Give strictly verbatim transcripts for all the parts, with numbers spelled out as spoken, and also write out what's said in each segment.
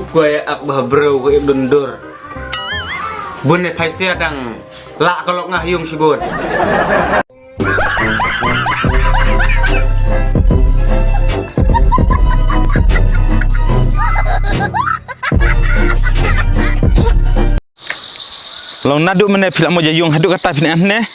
Kwai ak bah bro ko ip dundur. Bun ne phaisia dang la ka lok ngah yung sibut. Long nadu mene phila moja yung hadu kata phina ne.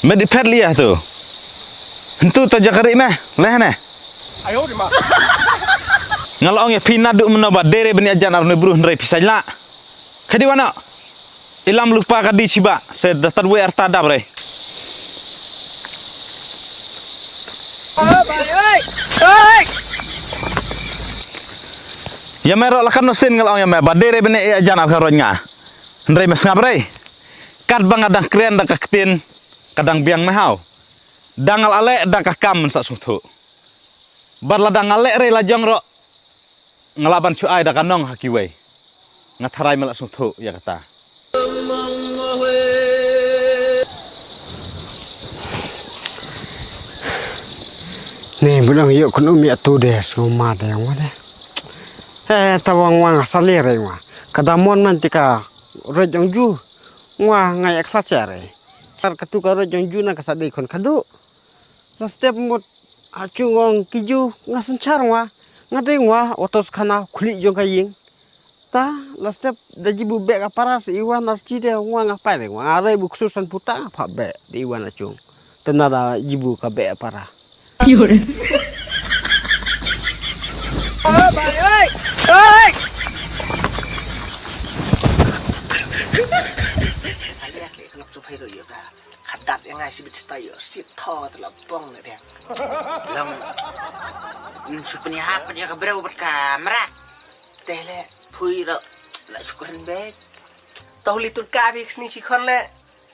Med ipet liya tu. Hentu to jakari meh leh ne. Nga la ong ïa phi naduh mynno ba dei re ban ïajan ar ne bru hynrei phi sain lah. Ka dei wano. Ilam lupa ka dei chiba se da tad wei arta dap re. Ïa me roh la kan no sin nga la ong ïa me ba dei re ban ïajan ar ka roin nga. Hynrei me sngap re. Kat ba nga dang kren da ka ktien ka dang biang me haw. Dang nga la leh da ka kam mynsa sngewthuh. Bad lada nga leh re la jong ruh nga lah ban shu ai da ka nong ha kiwei. Nga tharai me la sngewthuh ïa kata. Ne bun ong ïoh kun um ïa tu de sngewma de ong de. Eh tawang wang sali re wa. Ka damon man tika roj ong ju. Wa ngai ek khlad cha re. Char katu ka roj ong ju na ka sa dei khon khadu. La step mut ha chung ong ki ju nga synchar wa. Nga dei wa otos khana khuli jong ka ying. Ta la step da jibu bek ka para si iwa nar chi de wa nga pai de wa nga rei bu ksu san puta nga pha bek de iwa na chung. Tena da jibu ka bek para. Khadat ïa nga shibit stai ïa sit tho te la bong ne deng. Long. Ym shu pynïahap ïa ka briew bad ka mrad. Te le phui ro la shu kren bek. Toh li tut ka bi ksni shi khon le.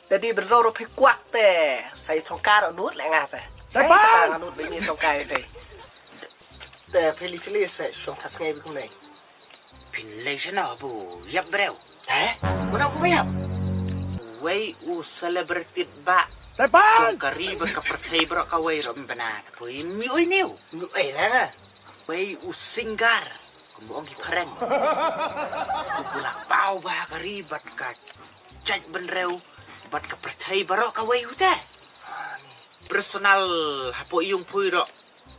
Te di bro ro phi kwak te. Sai thong ka ro nut le nga te. Sai ka ta nga nut be mi thong ka te. Te phi li chli se shong thas ngai bi kumne. Phin lei shano bu ïap breu. He? Mano ku ïap? Wei u celebrity ba. Tepan! Jong ka ri bad ka pyrthei bro kawei ro mbana ta pui mi oi niu. Mi oi na nga. Wei u singer. Kumbu ong ki phareng. Ku pula pau ba ka ri bad ka jait bynriew bad ka pyrthei bro kawei u te. Personal hapo iung pui ro.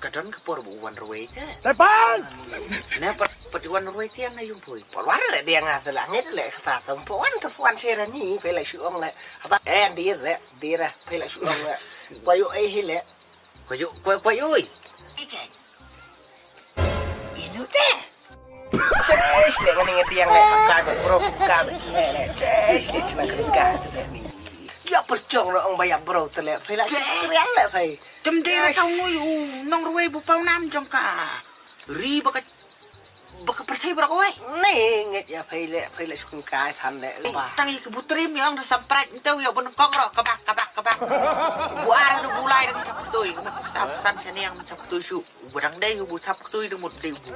Ka don ka por ba u wan ruwei te. Tepan! Ne pat pat u wan ruwei te na yung pui. Por wan le dia nga te la nge le sa ta tong po wan to wan se ra ni pe la shu ong le. Apa eh dir le dir pe la shu ong le. Kwa yu eh hi le. Kwa yu kwa kwa yu. Ike. Inu te. Cześć le ngani ngadiang le ka ka bro ka le le. Cześć le chna ka ka te ni. Ya percong lo ong ba ya bro te le. Pe la shu riang le pe. Tem dei ra tau ngui u nong ruwei bu pau nam jong ka. Ri ba ka ba ka pyrthei ba ka wei. Ni ngit ya phei le phei le sukun kai than le ba. Tang i ki bu trim ya ong da samprai nteu ya ban kong ro ka bak ka bak ka bak. Bu ar da bu lai da ka chap tui ka mat sam san saniang chap tui shu. Bu dang dei bu chap tui da mut dei bu.